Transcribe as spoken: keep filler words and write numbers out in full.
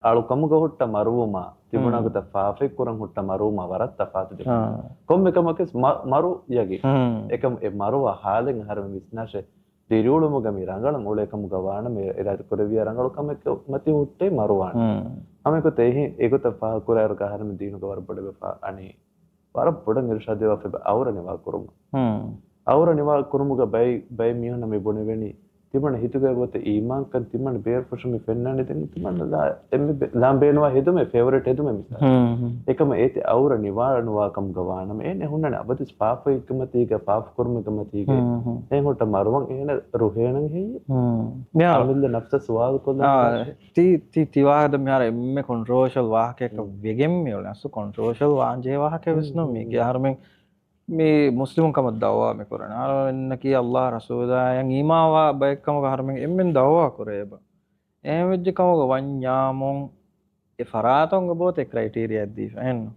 އަޅުކަމުގަ ހުއްޓަ މަރުވުމާ، ތިބުނާ ގޮތަށް ފާފައެއް ކުރަން ހުއްޓަ މަރުވުމާ ވަރަށް ތަފާތު ދެކުން. ކޮންމެ ކަމަކަސް މަ-، މަރު ޔަގީން. އެކަމް އެ މަރުވާ ހާލެއް އަހަރެމެން ވިސްނާށޭ. ދިރިއުޅުމުގަ މި ރަނގަޅަށް އުޅޭކަމުގަ ވާނަމަ، އިރާދަ ކުރެވިޔާ ރަނގަޅު ކަމެއް މަތި ހުއްޓޭ މަރުވާނެ. ހަމައެކޮތަ އެހެން އެގޮތަށް ފާހަގަކުރާއިރު އަހަރެމެން ދީނުގަ ވަރަށް ބޮޑެވެފަ އަނީ. ވަރަށް ބޮޑަށް އިރުޝާދު ދެވާފައި އައުރަ ނިވާ ކުރުމަށް. އައުރަ ނިވާ ކުރުމުގަ ބައި، ބައެއް މީހުންނަށް މި ބުނެވެނީ، ތިމަން ހިތުގަ ގޮތެއް އީމާންކަން ތިމަން ބޭރުފުށު މި ފެންނާނެ ދެން ތިމަން ލާ، އެންމެ ބެ-، ލާން ބޭނުވާ ހެދުމެއް ފޭވަރެޓް ހެދުމެއް މިސާލް. އެކަމަ އޭތި އައުރަ ނިވާ ނުވާ ކަމުގަ ވާނަމަ، އޭނެ ހުންނަނެ އަބަދުސް ފާފައެއްގެ މަތީގަ، ފާފަ ކުރުމެއްގެ މަތީގަ، އެހެން ހުއްޓަ މަރުވަން އޭނަ ރުހޭނަން ހެއްޔެ؟ އަމިއްލަ ނަފްސަށް ސުވާލު ކޮށްލަން. ތީ، ތީ ވާހަކަ މިހާރު އެންމެ ކޮންޓްރޯވަރޝަލް ވާހަކައަކަށް ވެގެން މިއުޅެނީ. އަސްލު ކޮންޓްރޯވަރޝަލް ވާންޖެހޭ ވާހަކައެއް ވެސް ނޫން. މީގެ އަހަރުމެން މި މުސްލިމުން ކަމަށް ދައުވާ މި ކުރަނީ. އަހަރުމެންނަކީ އައްލާހް ރަސޫލާއަށް އީމާންވާ ބައެއް ކަމުގަ އަހަރުމެން އެންމެން ދައުވާ ކުރޭ އެބަ. އެހެން ވެއްޖެ ކަމުގަ ވަންޏާމުން އެ ފަރާތުން އެބައޮތޭ ކްރައިޓީރިއާއެއް ދީފަ. އެހެންނު؟